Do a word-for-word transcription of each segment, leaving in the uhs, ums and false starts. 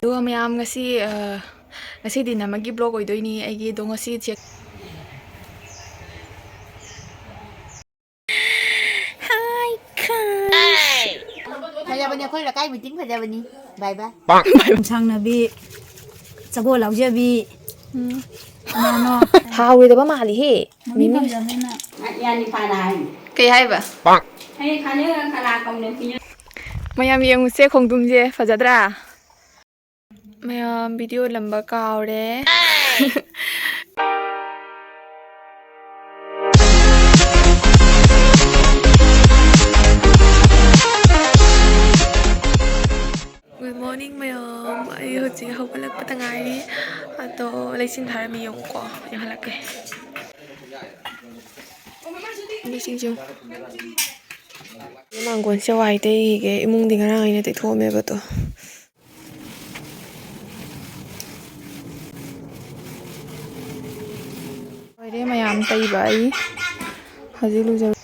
ꯑꯗꯨꯒ ꯃꯌꯥꯝ, ꯉꯁꯤ, ꯑ, ꯉꯁꯤ ꯗꯤꯟ ꯑꯃꯒꯤ vlog ꯑꯣꯏꯗꯣꯏꯅꯤ ꯑꯩꯒꯤ꯫ ꯑꯗꯣ ꯉꯁꯤ ꯆꯦꯛ ꯐꯖꯕꯅꯤ, ꯑꯩꯈꯣꯏ ꯂꯩꯀꯥꯏ meeting ꯐꯖꯕꯅꯤ꯫ Bye bye. ꯁꯥꯡꯅꯕꯤ, ꯁꯒꯣꯜ ꯂꯥꯎꯖꯕꯤ꯫ ꯎꯝ꯫ ꯀꯅꯥꯅꯣ? ꯍꯥꯎꯔꯣꯏꯗꯕ ꯃꯥꯜꯂꯤꯍꯦ꯫ ꯃꯃꯤꯡ ꯃꯤꯃꯤ ꯐꯖꯕꯅꯤꯅ꯫ ꯌꯥꯅꯤ ꯐꯥꯅ ꯍꯥꯏꯅꯤ꯫ ꯀꯩ ꯍꯥꯏꯕ? ꯑꯩ ꯈꯥꯅꯦꯒ ꯀꯅꯥ ꯀꯧꯅ ꯄꯤꯅ-? ꯃꯌꯥꯝ ꯌꯦꯡꯉꯨꯁꯦ ꯈꯣꯡꯗ꯭ꯔꯨꯝꯁꯦ ꯐꯖꯗ꯭ꯔꯥ? ꯃꯌꯥꯝ video ꯅꯝꯕ ꯀꯥꯎꯔꯦ꯫ Good morning ꯃꯌꯥꯝ, ꯑꯩ ꯍꯧꯖꯤꯛ ꯍꯧꯒꯠꯂꯛꯄꯗ ꯉꯥꯏꯔꯤ꯫ ꯑꯗꯣ ꯂꯩꯆꯤꯟ ꯊꯥꯔꯝꯃꯤ, ꯌꯦꯡꯉꯨꯀꯣ, ꯌꯦꯡꯍꯜꯂꯛꯀꯦ꯫ ꯂꯩꯆꯤꯟꯁꯦ ꯌꯦꯡꯉꯨ꯫ ꯃꯥꯡꯒꯣꯟꯁꯦ ꯋꯥꯏ ꯇꯩꯈꯤꯒꯦ, ꯏꯃꯨꯡꯗꯤ ꯉꯔꯥꯡ ꯑꯩꯅ ꯇꯩꯊꯣꯛꯑꯝꯃꯦꯕ ꯑꯗꯣ꯫ ꯂꯣꯏꯔꯦ ꯃꯌꯥꯝ ꯇꯩꯕ, ꯑꯩ ꯍꯧꯖꯤꯛ ꯂꯨꯖꯔꯨ-,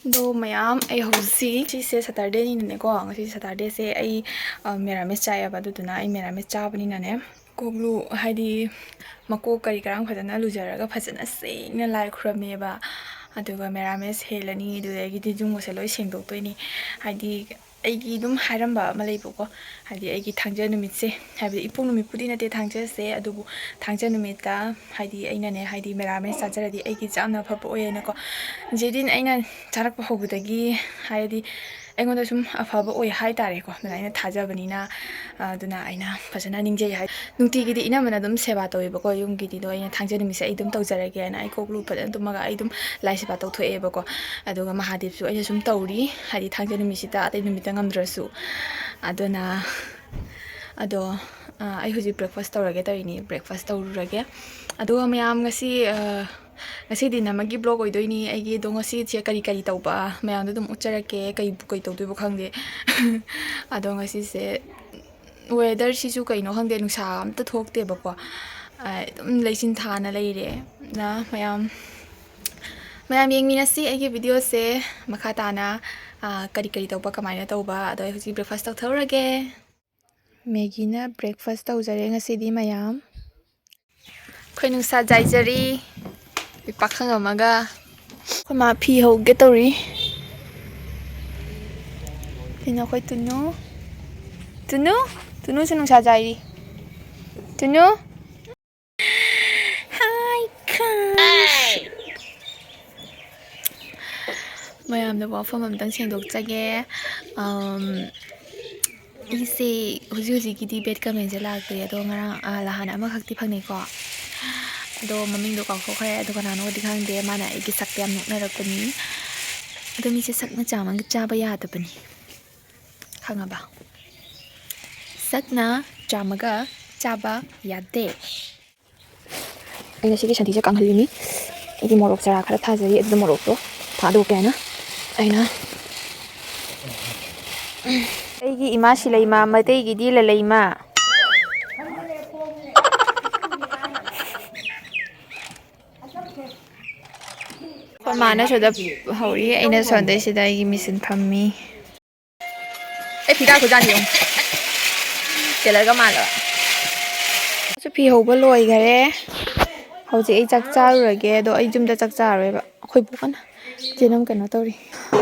ꯑꯗꯣ ꯃꯌꯥꯝ, ꯑꯩ ꯍꯧꯖꯤꯛ, ꯉꯁꯤꯁꯦ Saturdayꯅꯤꯅꯅꯦꯀꯣ, ꯉꯁꯤ Saturdayꯁꯦ ꯑꯩ, ꯑ, ꯃꯦꯔꯥꯃꯦꯁ ꯆꯥꯏꯌꯦꯕ, ꯑꯗꯨꯗꯨꯅ ꯑꯩ ꯃꯦꯔꯥꯃꯦꯁ ꯆꯥꯕꯅꯤꯅꯅꯦ, ꯀꯣꯛꯂꯨ, ꯍꯥꯏꯗꯤ ꯃꯀꯣꯛ ꯀꯔꯤ ꯀꯔꯥꯡ ꯐꯖꯅ ꯂꯨꯖꯔꯒ ꯐꯖꯅ ꯁꯦꯡꯅ ꯂꯥꯏ ꯈꯨꯔꯝꯃꯦꯕ꯫ ꯑꯗꯨꯒ ꯃꯦꯔꯥꯃꯦꯁ ꯍꯦꯜꯂꯅꯤ, ꯑꯗꯨꯗꯒꯤꯗꯤ ꯌꯨꯝꯒꯁꯦ ꯂꯣꯏ ꯁꯦꯡꯗꯣꯛꯇꯣꯏꯅꯤ꯫ ꯍꯥꯏꯗꯤ ꯑꯩꯒꯤ ꯑꯗꯨꯝ ꯍꯥꯏꯔꯝꯕ ꯑꯃ ꯂꯩꯕꯀꯣ, ꯍꯥꯏꯗꯤ ꯑꯩꯒꯤ ꯊꯥꯡꯖ ꯅꯨꯃꯤꯠꯁꯦ, ꯍꯥꯏꯕꯗꯤ ꯏꯄꯣꯛ ꯅꯨꯃꯤꯠꯄꯨꯗꯤ ꯅꯠꯇꯦ ꯊꯥꯡꯖꯁꯦ, ꯑꯗꯨꯕꯨ ꯊꯥꯡꯖ ꯅꯨꯃꯤꯠꯇ ꯍꯥꯏꯗꯤ ꯑꯩꯅꯅꯦ, ꯍꯥꯏꯗꯤ ꯃꯦꯔꯥꯃꯦꯁ ꯆꯥꯖꯔꯗꯤ ꯑꯩꯒꯤ ꯌꯥꯝꯅ ꯐꯕ ꯑꯣꯏꯌꯦꯅꯀꯣ꯫ ꯖꯦꯗꯤꯟ ꯑꯩꯅ ꯆꯥꯔꯛꯄ ꯍꯧꯕꯗꯒꯤ ꯍꯥꯏꯗꯤ ꯑꯩꯉꯣꯟꯗ ꯁꯨꯝ ꯑꯐꯕ ꯑꯣꯏ ꯍꯥꯏꯇꯥꯔꯦꯀꯣ꯫ ꯑꯗꯨꯅ ꯑꯩꯅ ꯊꯥꯖꯕꯅꯤꯅ, ꯑ, ꯑꯗꯨꯅ ꯑꯩꯅ ꯐꯖꯅ ꯅꯤꯡꯖꯩ ꯍꯥꯏ-, ꯅꯨꯡꯇꯤꯒꯤꯗꯤ ꯏꯅꯝꯃꯅ ꯑꯗꯨꯝ ꯁꯦꯕꯥ ꯇꯧꯋꯦꯕꯀꯣ ꯌꯨꯝꯒꯤꯗꯤꯗꯣ꯫ ꯑꯩꯅ ꯊꯥꯡꯖ ꯅꯨꯃꯤꯠꯁꯦ ꯑꯩ ꯑꯗꯨꯝ ꯇꯧꯖꯔꯒꯦꯅ ꯑꯩ ꯀꯣꯛꯂꯨ ꯐꯖꯅ ꯇꯨꯝꯃꯒ ꯑꯩ ꯑꯗꯨꯝ ꯂꯥꯏ ꯁꯦꯕꯥ ꯇꯧꯊꯣꯛꯑꯦꯕꯀꯣ꯫ ꯑꯗꯨꯒ ꯃꯍꯥꯗꯦꯕꯁꯨ ꯑꯩꯅ ꯁꯨꯝ ꯇꯧꯔꯤ, ꯍꯥꯏꯗꯤ ꯊꯥꯡꯖ ꯅꯨꯃꯤꯠꯁꯤꯗ ꯑꯇꯩ ꯅꯨꯃꯤꯠꯇ ꯉꯝꯗ꯭ꯔꯁꯨ꯫ ꯑꯗꯨꯅ, ꯑꯗꯣ, ꯑ, ꯑꯩ ꯍꯧꯖꯤꯛ breakfast ꯇꯧꯔꯒꯦ ꯇꯧꯔꯤꯅꯤ, breakfast ꯇꯧꯔꯨꯔꯒꯦ꯫ ꯑꯗꯨꯒ ꯃꯌꯥꯝ ꯉꯁꯤ, ꯑ, ꯉꯁꯤ ꯗꯤꯟ ꯑꯃꯒꯤ vlog ꯑꯣꯏꯗꯣꯏꯅꯤ ꯑꯩꯒꯤ꯫ ꯑꯗꯣ ꯉꯁꯤꯁꯦ ꯀꯔꯤ ꯀꯔꯤ ꯇꯧꯕ ꯃꯌꯥꯝꯗꯣ ꯑꯗꯨꯝ ꯎꯠꯆꯔꯛꯀꯦ, ꯀꯩꯕꯨ ꯀꯩ ꯇꯧꯗꯣꯏꯕ ꯈꯪꯗꯦ꯫ ꯑꯗꯣ ꯉꯁꯤꯁꯦ weatherꯁꯤꯁꯨ ꯀꯩꯅꯣ ꯈꯪꯗꯦ, ꯅꯨꯡꯁꯥ ꯑꯝꯇ ꯊꯣꯛꯇꯦꯕꯀꯣ꯫ ꯑ, ꯑꯗꯨꯝ ꯂꯩꯆꯤꯟ ꯊꯥꯅ ꯂꯩꯔꯦ꯫ ꯅ ꯃꯌꯥꯝ, ꯃꯌꯥꯝ ꯌꯦꯡꯃꯤꯟꯅꯁꯤ ꯑꯩꯒꯤ videoꯁꯦ꯫ ꯃꯈꯥ ꯇꯥꯅ, ꯑ, ꯀꯔꯤ ꯀꯔꯤ ꯇꯧꯕ, ꯀꯃꯥꯏꯅ ꯇꯧꯕ, ꯑꯗꯣ ꯑꯩ ꯍꯧꯖꯤꯛ breakfast ꯇꯧꯊꯣꯛꯎꯔꯒꯦ꯫ Maggiꯅ breakfast ꯇꯧꯖꯔꯦ ꯉꯁꯤꯗꯤ ꯃꯌꯥꯝ꯫ ꯑꯩꯈꯣꯏ ꯅꯨꯡꯁꯥ ꯌꯥꯏꯖꯔꯤ, ꯑꯩꯈꯣꯏ ꯄꯥꯈꯪ ꯑꯃꯒ꯫ ꯑꯩꯈꯣꯏ ꯃꯥ ꯐꯤ ꯍꯧꯒꯦ ꯇꯧꯔꯤ꯫ ꯁꯤꯅ ꯑꯩꯈꯣꯏ ꯇꯨꯅꯨ꯫ ꯇꯨꯅꯨ? ꯇꯨꯅꯨꯁꯨ ꯅꯨꯡꯁꯥ ꯌꯥꯏꯔꯤ꯫ ꯇꯨꯅꯨ? Hi, guys. ꯃꯌꯥꯝꯗ ꯋꯥꯐꯝ ꯑꯝꯇꯪ ꯁꯦꯡꯗꯣꯛꯆꯒꯦ꯫ ꯑꯝ, ꯑꯩꯁꯦ ꯍꯧꯖꯤꯛ ꯍꯧꯖꯤꯛꯀꯤꯗꯤ bad commentꯁꯦ ꯂꯥꯛꯇ꯭ꯔꯤ, ꯑꯗꯣ ꯉꯔꯥꯡ, ꯑ, ꯅꯍꯥꯟ ꯑꯃꯈꯛꯇꯤ ꯐꯪꯉꯤꯀꯣ, ꯑꯗꯣ ꯃꯃꯤꯡꯗꯣ ꯀꯥꯎꯊꯣꯛꯈ꯭ꯔꯦ, ꯑꯗꯣ ꯀꯅꯥꯅꯣꯗꯤ ꯈꯪꯗꯦ, ꯃꯥꯅ ꯑꯩꯒꯤ ꯁꯛꯇ ꯌꯥꯝ ꯅꯣꯛꯅꯔꯛꯄꯅꯤ꯫ ꯑꯗꯣ ꯃꯤꯁꯦ ꯁꯛꯅ ꯆꯥꯝꯃꯒ ꯆꯥꯕ ꯌꯥꯗꯕꯅꯤ, ꯈꯪꯉꯕ? ꯁꯛꯅ ꯆꯥꯝꯃꯒ ꯆꯥꯕ ꯌꯥꯗꯦ꯫ ꯑꯩꯅ ꯁꯤꯒꯤ ꯁꯟꯊꯤꯁꯦ ꯀꯪꯍꯜꯂꯤꯅꯤ꯫ ꯑꯩꯒꯤ ꯃꯣꯔꯣꯛ ꯆꯔꯥ ꯈꯔ ꯊꯥꯖꯔꯤ, ꯑꯗꯨꯗ ꯃꯣꯔꯣꯛꯇꯣ ꯊꯥꯗꯣꯛꯀꯦ ꯍꯥꯏꯅ꯫ ꯑꯩꯅ ꯑꯩꯒꯤ ꯏꯃꯥ ꯁꯤꯂꯩꯃ, ꯃꯩꯇꯩꯒꯤꯗꯤ ꯂꯂꯩꯃ꯫ ꯑꯩꯈꯣꯏ ꯃꯥꯅ ꯁꯣꯝꯗ ꯍꯧꯔꯤ, ꯑꯩꯅ ꯁꯣꯝꯗꯩꯁꯤꯗ ꯑꯩꯒꯤ ꯃꯦꯆꯤꯟ ꯐꯝꯃꯤ꯫ ꯑꯩ ꯐꯤꯗꯥ ꯈꯨꯖꯥꯅꯤ ꯌꯦꯡꯉꯨ꯫ Tailorꯒ ꯃꯥꯜꯂꯕ꯫ ꯁꯨ ꯐꯤ ꯍꯧꯕ ꯂꯣꯏꯈꯔꯦ꯫ ꯍꯧꯖꯤꯛ ꯑꯩ ꯆꯥꯛ ꯆꯥꯔꯨꯔꯒꯦ, ꯑꯗꯣ ꯑꯩ ꯌꯨꯝꯗ ꯆꯥꯛ ꯆꯥꯔꯣꯏꯕ꯫ ꯑꯩꯈꯣꯏ ꯕꯣꯛꯀꯅ ꯏꯆꯦ ꯅꯪ ꯀꯩꯅꯣ ꯇꯧꯔꯤ꯫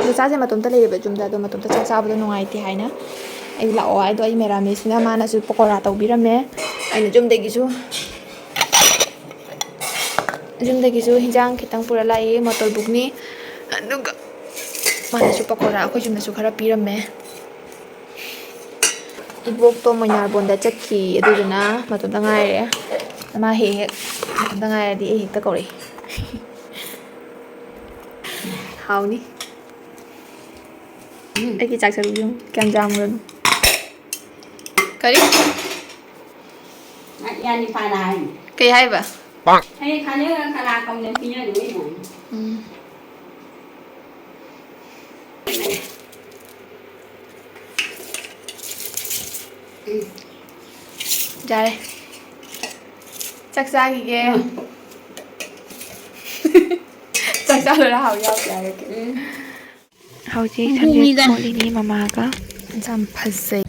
ꯃꯆꯥꯁꯦ ꯃꯇꯣꯝꯇ ꯂꯩꯌꯦꯕ ꯌꯨꯝꯗ, ꯑꯗꯣ ꯃꯇꯣꯝꯇ ꯆꯥꯛ ꯆꯥꯕꯗꯣ ꯅꯨꯡꯉꯥꯏꯇꯦ ꯍꯥꯏꯅ ꯑꯩ ꯂꯥꯛꯑꯣ ꯍꯥꯏꯗꯣ, ꯑꯩ ꯃꯦꯔꯥꯃꯦꯁꯅꯤꯅ ꯃꯥꯅꯁꯨ ꯄꯀꯣꯔꯥ ꯇꯧꯕꯤꯔꯝꯃꯦ꯫ ꯑꯩꯅ ꯌꯨꯝꯗꯒꯤꯁꯨ, ꯌꯨꯝꯗꯒꯤꯁꯨ ꯍꯤꯟꯖꯥꯡ ꯈꯤꯇꯪ ꯄꯨꯔ ꯂꯥꯛꯏ, ꯃꯣꯇꯣꯔ ꯕꯨꯛꯅꯤ꯫ ꯑꯗꯨꯒ ꯃꯥꯅꯁꯨ ꯄꯀꯣꯔꯥ ꯑꯩꯈꯣꯏ ꯌꯨꯝꯗꯁꯨ ꯈꯔ ꯄꯤꯔꯝꯃꯦ꯫ ꯏꯕꯣꯛꯇꯣ ꯃꯣꯏꯅꯥꯔꯕꯣꯟꯗ ꯆꯠꯈꯤ, ꯑꯗꯨꯗꯨꯅ ꯃꯇꯣꯝꯇ ꯉꯥꯏꯔꯦ꯫ ꯃꯥ ꯍꯦꯛ ꯍꯦꯛ ꯃꯇꯣꯝꯇ ꯉꯥꯏꯔꯗꯤ ꯑꯩ ꯍꯦꯛꯇ ꯀꯧꯔꯛꯏ꯫ ꯍꯥꯎꯅꯤ꯫ ꯎꯝ꯫ ꯑꯩꯒꯤ ꯆꯥꯛ ꯁꯔꯨꯛ ꯌꯦꯡꯉꯨ, ꯀꯌꯥꯝ ꯌꯥꯝꯈ꯭ꯔꯕꯅꯣ꯫ ꯀꯔꯤ? ꯌꯥꯅꯤ ꯐꯥꯅ ꯍꯥꯏꯅꯤ꯫ ꯀꯩ ꯍꯥꯏꯕ? ꯑꯩ ꯈꯥꯅꯦ ꯀꯅꯥ ꯀꯧꯅ ꯄꯤꯅꯗꯣꯏꯅꯣ? ꯎꯝ꯫ ꯌꯥꯔꯦ꯫ ꯆꯥꯛ ꯆꯥꯈꯤꯒꯦ꯫ ꯎꯝ꯫ ꯆꯥꯛ ꯆꯥꯗꯣꯏꯔꯥ? ꯍꯥꯎ ꯌꯥꯎꯗꯦ ꯍꯥꯏꯔꯛꯀꯦ꯫ ꯎꯝ꯫ ꯍꯧꯖꯤꯛ ꯁꯝꯖꯦꯠ ꯐꯣꯠꯂꯤꯅꯤ ꯃꯃꯥꯒ꯫ ꯌꯥꯝ ꯐꯖꯩ꯫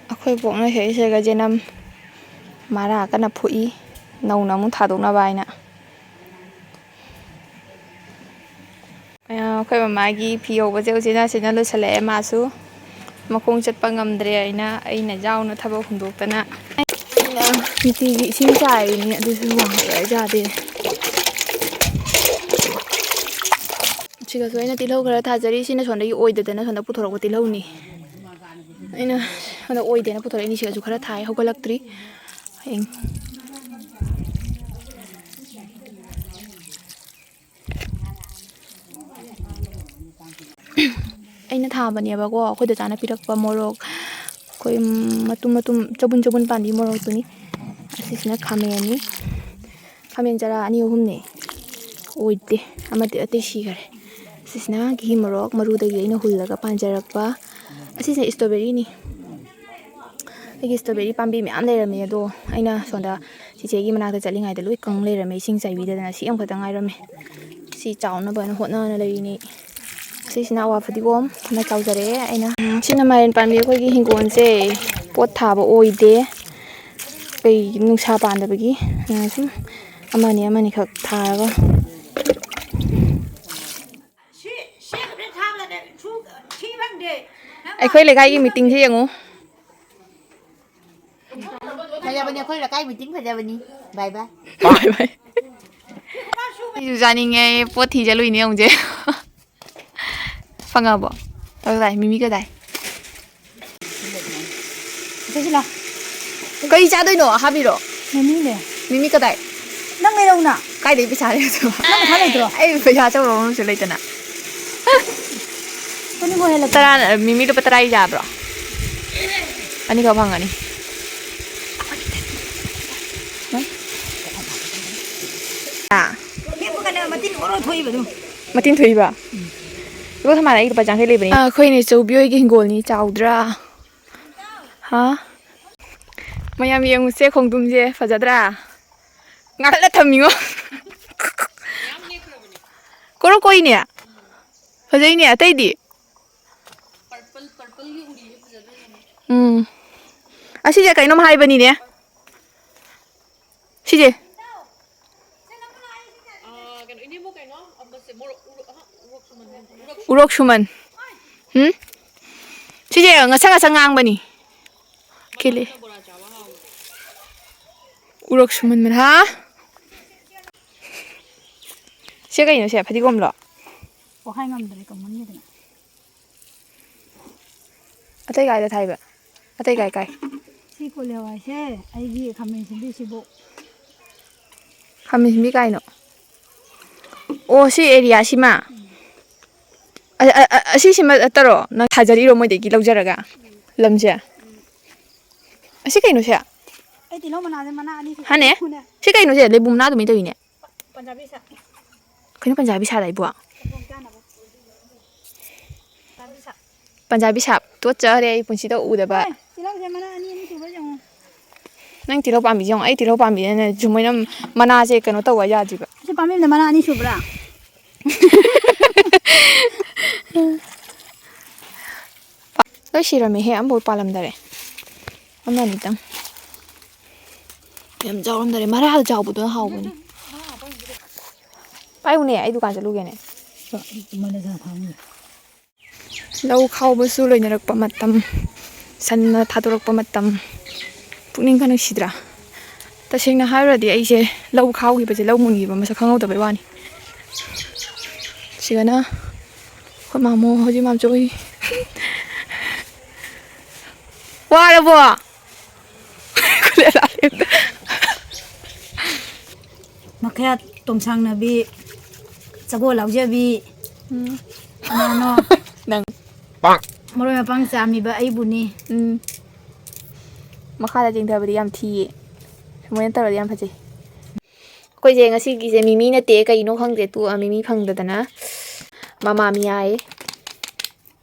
ꯑꯩꯈꯣꯏ ꯕꯣꯛꯅ ꯁꯦ ꯁꯤꯗꯒ ꯖꯦꯅꯝ ꯃꯔꯥ ꯀꯟꯅ ꯐꯨꯛꯏ, ꯅꯧꯅ ꯑꯃꯨꯛ ꯊꯥꯗꯣꯛꯅꯕ ꯍꯥꯏꯅ꯫ ꯑꯩꯈꯣꯏ ꯃꯃꯥꯒꯤ ꯐꯤ ꯍꯧꯕꯁꯦ ꯎꯆꯤꯟ ꯅꯥꯆꯤꯟꯅ ꯂꯣꯏꯁꯤꯜꯂꯛꯑꯦ꯫ ꯃꯥꯁꯨ ꯃꯈꯣꯡ ꯆꯠꯄ ꯉꯝꯗ꯭ꯔꯦ ꯍꯥꯏꯅ ꯑꯩꯅ ꯌꯥꯎꯅ ꯊꯕꯛ ꯍꯨꯟꯗꯣꯛꯇꯅ꯫ ꯑꯩꯅ ꯅꯨꯡꯇꯤꯒꯤ ꯏꯁꯤꯡ ꯆꯥꯏꯔꯤꯅꯤ, ꯑꯗꯨꯁꯨ ꯋꯥꯡꯈꯠꯂꯛꯑꯦ ꯌꯥꯗꯦ꯫ ꯁꯤꯒꯁꯨ ꯑꯩꯅ ꯇꯤꯜꯍꯧ ꯈꯔ ꯊꯥꯖꯔꯤ꯫ ꯁꯤꯅ ꯁꯣꯝꯗꯒꯤ ꯑꯣꯏꯗꯗꯅ ꯁꯣꯝꯗ ꯄꯨꯊꯣꯔꯛꯄ ꯇꯤꯜꯍꯧꯅꯤ꯫ ꯑꯩꯅ ꯁꯣꯝꯗ ꯑꯣꯏꯗꯦꯅ ꯄꯨꯊꯣꯔꯛꯏꯅꯤ꯫ ꯁꯤꯒꯁꯨ ꯈꯔ ꯊꯥꯏ, ꯍꯧꯒꯠꯂꯛꯇ꯭ꯔꯤ꯫ ꯍꯌꯦꯡ ꯑꯩꯅ ꯊꯥꯕꯅꯦꯕꯀꯣ, ꯑꯩꯈꯣꯏ ꯗꯗꯥꯅ ꯄꯤꯔꯛꯄ ꯃꯣꯔꯣꯛ, ꯑꯩꯈꯣꯏ ꯃꯇꯨꯝ ꯃꯇꯨꯝ, ꯆꯕꯨꯟ ꯆꯕꯨꯟ ꯄꯥꯟꯕꯤ ꯃꯣꯔꯣꯛꯇꯨꯅꯤ꯫ ꯑꯁꯤꯁꯤꯅ ꯈꯥꯃꯦꯟꯅꯤ꯫ ꯈꯥꯃꯦꯟ ꯆꯔꯥ ꯑꯅꯤ ꯑꯍꯨꯝꯅꯦ, ꯑꯣꯏꯗꯦ, ꯑꯃꯗꯤ ꯑꯇꯩ ꯁꯤꯈꯔꯦ꯫ ꯑꯁꯤꯁꯤꯅ ꯀꯤꯍꯤ ꯃꯣꯔꯣꯛ, ꯃꯔꯨꯗꯒꯤ ꯑꯩꯅ ꯍꯨꯜꯂꯒ ꯄꯥꯟꯖꯔꯛꯄ꯫ ꯑꯁꯤꯁꯤꯅ ꯏꯁꯇ꯭ꯔꯣꯕꯦꯔꯤꯅꯤ꯫ ꯑꯩꯒꯤ ꯏꯁꯇ꯭ꯔꯣꯕꯦꯔꯤ ꯄꯥꯝꯕꯤ ꯃꯌꯥꯝ ꯂꯩꯔꯝꯃꯦ, ꯑꯗꯣ ꯑꯩꯅ ꯁꯣꯝꯗ ꯆꯤꯆꯦꯒꯤ ꯃꯅꯥꯛꯇ ꯆꯠꯂꯤꯉꯩꯗ ꯂꯣꯏ ꯀꯪ ꯂꯩꯔꯝꯃꯦ, ꯏꯁꯤꯡ ꯆꯥꯏꯕꯤꯗꯗꯅ꯫ ꯁꯤ ꯑꯃꯈꯛꯇꯪ ꯉꯥꯏꯔꯝꯃꯦ꯫ ꯁꯤ ꯆꯥꯎꯅꯕꯅ ꯍꯣꯠꯅꯅ ꯂꯩꯔꯤꯅꯦ꯫ ꯁꯤꯁꯤꯅ ꯑꯋꯥ ꯐꯗꯤꯒꯣꯝ ꯑꯃ ꯆꯥꯎꯖꯔꯛꯑꯦ ꯑꯩꯅ꯫ ꯎꯝ, ꯁꯤꯅ ꯃꯥꯏꯔꯦꯟ ꯄꯥꯝꯕꯤ꯫ ꯑꯩꯈꯣꯏꯒꯤ ꯍꯤꯡꯒꯣꯜꯁꯦ ꯄꯣꯠ ꯊꯥꯕ ꯑꯣꯏꯗꯦ, ꯀꯩ, ꯅꯨꯡꯁꯥ ꯄꯥꯟꯗꯕꯒꯤ꯫ ꯑꯗꯨꯅ ꯁꯨꯝ ꯑꯃꯅꯤ ꯑꯃꯅꯤꯈꯛ ꯊꯥꯔꯒ꯫ ꯑꯩꯈꯣꯏ ꯂꯩꯀꯥꯏꯒꯤ ꯃꯤꯇꯤꯡꯁꯦ ꯌꯦꯡꯉꯨ꯫ ꯐꯖꯕꯅꯤ, ꯑꯩꯈꯣꯏ ꯂꯩꯀꯥꯏ ꯃꯤꯇꯤꯡ ꯐꯖꯕꯅꯤ꯫ ꯕꯥꯏ ꯕꯥꯏ꯫ ꯕꯥꯏ ꯕꯥꯏ꯫ ꯑꯩꯁꯨ ꯆꯥꯅꯤꯡꯉꯦ, ꯄꯣꯠ ꯊꯤ ꯆꯠꯂꯨꯏꯅꯦ ꯌꯦꯡꯉꯨꯁꯦ꯫ ꯐꯪꯉꯕꯣ? ꯀꯗꯥꯏ? ꯃꯤꯃꯤ ꯀꯗꯥꯏ? ꯁꯤꯁꯤ ꯂꯥꯎ꯫ ꯀꯔꯤ ꯆꯥꯗꯣꯏꯅꯣ? ꯍꯥꯞꯄꯤꯔꯣ? ꯃꯤꯃꯤꯅꯦ꯫ ꯃꯤꯃꯤ ꯀꯗꯥꯏ? ꯅꯪ ꯂꯩꯔꯛꯎꯅ꯫ ꯀꯥꯏꯗꯩ ꯄꯩꯁꯥ ꯂꯩꯔꯛꯇꯣꯏꯕ? ꯅꯪ ꯄꯩꯁꯥ ꯂꯩꯇ꯭ꯔꯣ? ꯑꯩ ꯄꯩꯁꯥ ꯑꯆꯧꯕ ꯑꯃꯁꯨ ꯂꯩꯇꯅ꯫ ꯇꯨꯅꯤꯡꯈꯣꯛ ꯍꯦꯜꯂꯛꯀꯦ꯫ ꯇꯔꯥ, ꯃꯤꯃꯤ ꯂꯨꯄꯥ ꯇꯔꯥꯒꯤ ꯌꯥꯕ꯭ꯔꯣ? ꯑꯅꯤꯈꯛ ꯐꯪꯒꯅꯤ꯫ ꯑꯥ꯫ ꯍꯦꯛꯄꯒꯅꯦ ꯃꯇꯤꯟ ꯑꯣꯔꯣ ꯊꯣꯛꯏꯕ ꯑꯗꯨꯝ꯫ ꯃꯇꯤꯟ ꯊꯣꯛꯏꯕ? ꯏꯕꯣꯛ ꯊꯝꯕꯥꯜ, ꯑꯩ ꯂꯨꯄꯥ ꯆꯥꯡꯈꯩ ꯂꯩꯕꯅꯦ꯫ ꯑꯥ, ꯑꯩꯈꯣꯏ ꯅꯦꯆꯧꯕꯤ ꯍꯣꯏꯒꯤ ꯍꯤꯡꯒꯣꯜꯅꯤ, ꯆꯥꯎꯗ꯭ꯔꯥ? ꯑꯥ, ꯃꯌꯥꯝ ꯌꯦꯡꯉꯨꯁꯦ, ꯈꯣꯡꯗ꯭ꯔꯨꯝꯁꯦ ꯐꯖꯗ꯭ꯔꯥ? ꯉꯥꯈꯠꯂ ꯊꯝꯃꯤꯉꯣ꯫ ꯀꯣꯔꯣ ꯀꯣꯏꯅꯦ꯫ ꯐꯖꯩꯅꯦ꯫ ꯑꯇꯩꯗꯤ? ꯎꯝ꯫ ꯑꯁꯤꯁꯦ ꯀꯩꯅꯣꯝ ꯍꯥꯏꯕꯅꯤꯅꯦ꯫ ꯁꯤꯁꯦ꯫ ꯎꯔꯣꯛ ꯁꯨꯃꯟ꯫ ꯎꯝ? ꯁꯤꯁꯦ ꯉꯁꯪ ꯉꯁꯪ ꯉꯥꯡꯕꯅꯤ꯫ ꯀꯦꯂꯦ꯫ ꯎꯔꯣꯛ ꯁꯨꯃꯟꯕꯅ꯫ ꯍꯥ? ꯁꯤ ꯀꯩꯅꯣ ꯁꯦ? ꯐꯗꯤꯒꯣꯝꯂꯣ? ꯄꯣꯛꯈꯥꯏ ꯉꯝꯗ꯭ꯔꯦ ꯀꯃꯟꯒꯤꯗꯅ꯫ ꯑꯇꯩ ꯀꯥꯏꯗ ꯊꯥꯏꯕ? ꯑꯇꯩ ꯀꯥꯏ ꯀꯥꯏ? ꯁꯤ ꯀꯣꯂꯤ ꯍꯋꯥꯏꯁꯦ ꯑꯩꯒꯤ ꯈꯥꯃꯦꯟ ꯁꯤꯟꯕꯤꯁꯤꯕꯨ꯫ ꯈꯥꯃꯦꯟ ꯁꯤꯟꯕꯤ ꯀꯥꯏꯅꯣ? ꯑꯣ, ꯁꯤ ꯑꯦꯔꯤꯌꯥꯁꯤꯃ? ꯑ-, ꯑ-, ꯑ-, ꯑꯁꯤꯁꯤꯃ ꯅꯠꯇꯔꯣ ꯅꯪ ꯊꯥꯖꯔꯤꯔꯣ ꯃꯣꯏꯗꯒꯤ ꯂꯧꯖꯔꯒ ꯂꯝꯁꯦ? ꯑꯁꯤ ꯀꯩꯅꯣꯁꯦ? ꯑꯩ ꯇꯤꯜꯍꯧ ꯃꯅꯥꯁꯦ ꯃꯅꯥ ꯑꯅꯤ ꯁꯨꯅ ꯍꯥꯅꯦ? ꯁꯨꯅ ꯁꯤ ꯀꯩꯅꯣꯁꯦ? ꯂꯩꯕꯨꯡ ꯃꯅꯥꯗꯨꯃꯩ ꯇꯧꯏꯅꯦ꯫ ꯄꯟꯖꯥꯕꯤ ꯁꯥ-, ꯀꯩꯅꯣ ꯄꯟꯖꯥꯕꯤ ꯁꯥ ꯂꯩꯕꯣ? ꯆꯝꯊꯣꯡ ꯆꯥꯅꯕ꯫ ꯄꯟꯖꯥꯕꯤ ꯁꯥ-, ꯄꯟꯖꯥꯕꯤ ꯁꯥꯞ ꯇꯣꯠꯆꯔꯦ ꯑꯩ ꯄꯨꯟꯁꯤꯗ ꯎꯗꯕ꯫ ꯍꯣꯏ, ꯇꯤꯜꯍꯧꯁꯦ ꯃꯅꯥ ꯑꯅꯤ ꯑꯅꯤ ꯁꯨꯕ꯭ꯔꯥ ꯌꯦꯡꯉꯣ꯫ ꯅꯪ ꯇꯤꯜꯍꯧ ꯄꯥꯝꯕꯤꯁꯦ ꯌꯦꯡꯉꯣ, ꯑꯩ ꯇꯤꯜꯍꯧ ꯄꯥꯝꯕꯤꯁꯤꯅꯅꯦ ꯁꯨꯃꯥꯏꯅ ꯃꯅꯥꯁꯦ ꯀꯩꯅꯣ ꯇꯧꯕ ꯌꯥꯗ꯭ꯔꯤꯕ꯫ ꯁꯤ ꯄꯥꯝꯕꯤ ꯑꯃꯗ ꯃꯅꯥ ꯑꯅꯤ ꯁꯨꯕ꯭ꯔꯥ? ꯂꯣꯏ ꯁꯤꯔꯝꯃꯦꯍꯦ, ꯑꯝꯐꯥꯎ ꯄꯥꯜꯂꯝꯗꯔꯦ꯫ ꯑꯃ ꯑꯅꯤꯇꯪ꯫ ꯌꯥꯝ ꯆꯥꯎꯔꯝꯗꯔꯦ, ꯃꯔꯥꯗ ꯆꯥꯎꯕꯗꯨꯅ ꯍꯥꯎꯕꯅꯤ꯫ ꯄꯥꯏꯌꯨꯅꯦ, ꯑꯩ ꯗꯨꯀꯥꯟ ꯆꯠꯂꯨꯒꯦꯅꯦ꯫ ꯂꯧ ꯈꯥꯎꯕꯁꯨ ꯂꯣꯏꯅꯔꯛꯄ ꯃꯇꯝ, ꯁꯟꯅ ꯊꯥꯗꯣꯔꯛꯄ ꯃꯇꯝ꯫ ꯄꯨꯛꯅꯤꯡꯒ ꯅꯨꯡꯁꯤꯗ꯭ꯔꯥ? ꯇꯁꯦꯡꯅ ꯍꯥꯏꯔꯨꯔꯗꯤ ꯑꯩꯁꯦ ꯂꯧ ꯈꯥꯎꯈꯤꯕꯁꯦ, ꯂꯧ ꯃꯨꯟꯈꯤꯕ ꯃꯁꯛ ꯈꯪꯍꯧꯗꯕꯩ ꯋꯥꯅꯤ꯫ ꯁꯤꯗꯅ ꯑꯩꯈꯣꯏ ꯃꯥꯃꯣ ꯍꯧꯖꯤꯛ ꯃꯥꯝꯆꯧ ꯍꯣꯏ꯫ ꯋꯥꯔꯕꯣ? ꯃꯈꯌꯥꯠ ꯇꯣꯡꯁꯥꯡꯅꯕꯤ, ꯁꯒꯣꯜ ꯂꯥꯎꯖꯕꯤ, ꯎꯝ꯫ ꯀꯅꯥꯅꯣ? ꯅꯪ꯫ ꯃꯔꯣꯏ ꯃꯄꯥꯡ ꯆꯥꯝꯃꯤꯕ ꯑꯩꯕꯨꯅꯤ꯫ ꯎꯝ꯫ ꯃꯈꯥꯗ ꯆꯤꯡꯊꯕꯗꯤ ꯌꯥꯝ ꯊꯤꯌꯦ꯫ ꯁꯨꯃꯥꯏꯅ ꯇꯧꯔꯗꯤ ꯌꯥꯝ ꯐꯖꯩ꯫ ꯑꯩꯈꯣꯏꯁꯦ ꯉꯁꯤꯒꯤꯁꯦ ꯃꯤꯃꯤ ꯅꯠꯇꯦ, ꯀꯩꯅꯣ ꯈꯪꯗꯦ, ꯇꯣꯛꯑ ꯃꯤꯃꯤ ꯐꯪꯗꯗꯅ ꯃꯃꯥ ꯃꯤꯌꯥꯌꯦ꯫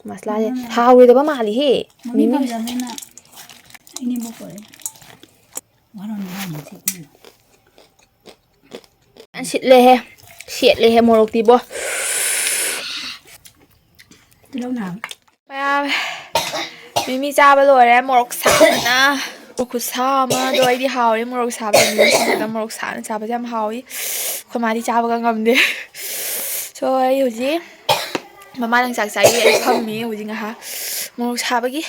ꯃꯁꯂꯥꯁꯦ ꯃꯃꯥ ꯃꯤꯌꯥ꯫ ꯍꯥꯎꯔꯣꯏꯗꯕ ꯃꯥꯜꯂꯤꯍꯦ꯫ ꯃꯃꯤ ꯃꯤꯃꯤ꯫ ꯐꯪꯗꯕꯅꯤꯅ꯫ ꯏꯅꯦꯝꯕꯣꯛ ꯀꯧꯔꯛꯑꯦ꯫ ꯋꯥꯔꯝꯅꯤ ꯍꯥꯏꯅꯤ ꯁꯤ ꯏꯃꯦ꯫ ꯁꯤꯠꯂꯦꯍꯦ꯫ ꯁꯦꯠꯂꯦꯍꯦ ꯃꯣꯔꯣꯛꯇꯤꯕꯣ꯫ ꯇꯤꯜꯍꯧ ꯅꯥꯝ꯫ ꯃꯌꯥꯝ ꯃꯤꯃꯤ ꯆꯥꯕ ꯂꯣꯏꯔꯦ꯫ ꯃꯣꯔꯣꯛ ꯁꯥꯕꯅ ꯈꯨꯠꯁꯥ ꯑꯃ꯫ ꯑꯗꯣ ꯑꯩꯗꯤ ꯍꯥꯎꯔꯦ ꯃꯣꯔꯣꯛ ꯁꯥꯕꯁꯦ꯫ ꯃꯤꯃꯤ ꯁꯤꯡꯖꯨꯗ ꯃꯣꯔꯣꯛ ꯁꯥꯅ ꯆꯥꯕꯁꯦ ꯌꯥꯝ ꯍꯥꯎꯏ꯫ ꯑꯩꯈꯣꯏ ꯃꯥꯗꯤ ꯆꯥꯕꯒ ꯉꯝꯗꯦ꯫ So ꯑꯩ ꯍꯧꯖꯤꯛ ꯃꯃꯥ ꯅꯪ ꯆꯥꯛ ꯆꯥꯏꯌꯦ꯫ ꯑꯩ ꯐꯝꯃꯤ ꯍꯧꯖꯤꯛ ꯉꯥꯏꯍꯥꯛ ꯃꯣꯔꯣꯛ ꯁꯥꯕꯒꯤ꯫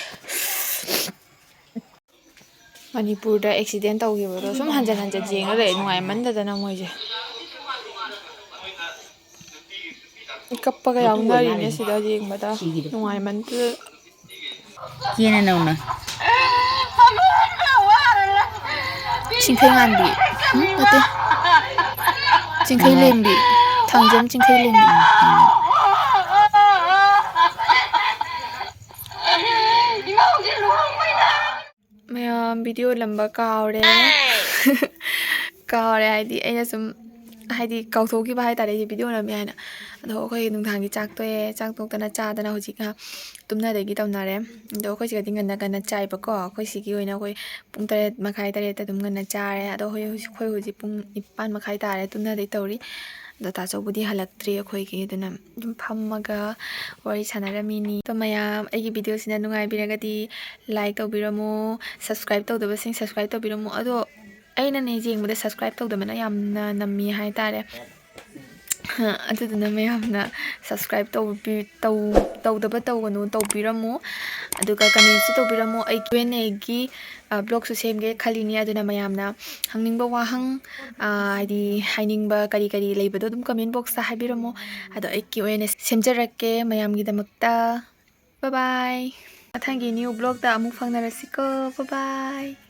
ꯃꯅꯤꯄꯨꯔꯗ ꯑꯦꯛꯁꯤꯗꯦꯟ ꯇꯧꯈꯤꯕꯗꯣ ꯁꯨꯝ ꯍꯟꯖꯟ ꯍꯟꯖꯟ ꯌꯦꯡꯉ ꯂꯩ, ꯅꯨꯡꯉꯥꯏꯃꯟꯗꯗꯅ ꯃꯣꯏꯁꯦ꯫ ꯀꯞꯄꯒ ꯌꯥꯎꯅꯔꯤꯅꯦ ꯁꯤꯗ ꯌꯦꯡꯕꯗ, ꯅꯨꯡꯉꯥꯏꯃꯟꯗꯗꯅ꯫ ꯆꯦꯅ ꯅꯧꯅ꯫ ꯆꯤꯡꯈꯩꯉꯥꯟꯕꯤ꯫ ꯎꯝ, ꯅꯠꯇꯦ꯫ ꯆꯤꯡꯈꯩ ꯂꯦꯝꯕꯤ꯫ ꯊꯥꯡꯖꯝ ꯆꯤꯡꯈꯩ ꯂꯦꯝꯕꯤ꯫ ꯃꯌꯥꯝ ꯚꯤꯗꯤꯑꯣ ꯅꯝꯕ ꯀꯥꯎꯔꯦ꯫ ꯀꯥꯎꯔꯦ ꯍꯥꯏꯗꯤ ꯑꯩꯅ ꯁꯨꯝ ꯍꯥꯏꯗꯤ ꯀꯥꯎꯊꯣꯛꯈꯤꯕ ꯍꯥꯏꯇꯥꯔꯦ ꯑꯩꯁꯦ ꯚꯤꯗꯤꯑꯣ ꯅꯝꯃꯤ ꯍꯥꯏꯅ꯫ ꯑꯗꯣ ꯑꯩꯈꯣꯏ ꯅꯨꯡꯗꯥꯡꯒꯤ ꯆꯥꯛ ꯇꯣꯛꯑꯦ꯫ ꯆꯥꯛ ꯇꯣꯛꯇꯅ ꯆꯥꯗꯅ ꯍꯧꯖꯤꯛ ꯉꯥꯏꯍꯥꯛ ꯇꯨꯝꯅꯗꯒꯤ ꯇꯧꯅꯔꯦ꯫ ꯑꯗꯣ ꯑꯩꯈꯣꯏ ꯁꯤꯒꯗꯤ ꯉꯟꯅ ꯉꯟꯅ ꯆꯥꯏꯕꯀꯣ꯫ ꯑꯩꯈꯣꯏ ꯁꯤꯒꯤ ꯑꯣꯏꯅ ꯑꯩꯈꯣꯏ ꯄꯨꯡ ꯇꯔꯦꯠ ꯃꯈꯥꯏ, ꯇꯔꯦꯠꯇ ꯑꯗꯨꯝ ꯉꯟꯅ ꯆꯥꯔꯦ꯫ ꯑꯗꯣ ꯑꯩꯈꯣꯏ ꯍꯧꯖꯤꯛ, ꯑꯩꯈꯣꯏ ꯍꯧꯖꯤꯛ ꯄꯨꯡ ꯅꯤꯄꯥꯟ ꯃꯈꯥꯏ ꯇꯥꯔꯦ ꯇꯨꯝꯅꯗꯩ ꯇꯧꯔꯤ꯫ ꯑꯗꯣ ꯇꯥꯆꯧꯕꯨꯗꯤ ꯍꯜꯂꯛꯇ꯭ꯔꯤ ꯑꯩꯈꯣꯏꯒꯤ꯫ ꯑꯗꯨꯅ ꯑꯗꯨꯝ ꯐꯝꯃꯒ ꯋꯥꯔꯤ ꯁꯥꯟꯅꯔꯝꯃꯤꯅꯤ꯫ ꯑꯗꯣ ꯃꯌꯥꯝ ꯑꯩꯒꯤ ꯚꯤꯗꯤꯑꯣꯁꯤꯅ ꯅꯨꯡꯉꯥꯏꯕꯤꯔꯒꯗꯤ like ꯇꯧꯕꯤꯔꯝꯃꯣ, subscribe ꯇꯧꯗꯕꯁꯤꯡ subscribe ꯇꯧꯕꯤꯔꯝꯃꯣ꯫ ꯑꯗꯣ ꯑꯩꯅꯅꯦ ꯌꯦꯡꯕꯗ subscribe ꯇꯧꯗꯕꯅ ꯌꯥꯝꯅ ꯅꯝꯃꯤ ꯍꯥꯏꯇꯥꯔꯦ꯫ ꯑꯗꯨꯗꯨꯅ ꯃꯌꯥꯝꯅ subscribe ꯇꯧꯕꯤ-, ꯇꯧ-, ꯇꯧꯗꯕ ꯇꯧꯒꯅꯨ, ꯇꯧꯕꯤꯔꯝꯃꯨ꯫ ꯑꯗꯨꯒ commentꯁꯨ ꯇꯧꯕꯤꯔꯝꯃꯨ꯫ ꯑꯩ Q and Aꯒꯤ, ꯑ, vlogꯁꯨ ꯁꯦꯝꯒꯦ ꯈꯜꯂꯤꯅꯤ꯫ ꯑꯗꯨꯅ ꯃꯌꯥꯝꯅ ꯍꯪꯅꯤꯡꯕ ꯋꯥꯍꯪ, ꯑ, ꯍꯥꯏꯗꯤ ꯍꯥꯏꯅꯤꯡꯕ ꯀꯔꯤ ꯀꯔꯤ ꯂꯩꯕꯗꯣ ꯑꯗꯨꯝ comment boxꯇ ꯍꯥꯏꯕꯤꯔꯝꯃꯣ꯫ ꯑꯗꯣ ꯑꯩ Q and A ꯁꯦꯝꯖꯔꯛꯀꯦ ꯃꯌꯥꯝꯒꯤꯗꯃꯛꯇ꯫ Bye bye꯫ ꯃꯊꯪꯒꯤ new vlogꯇ ꯑꯃꯨꯛ ꯐꯪꯅꯔꯁꯤꯀꯣ꯫ Bye bye꯫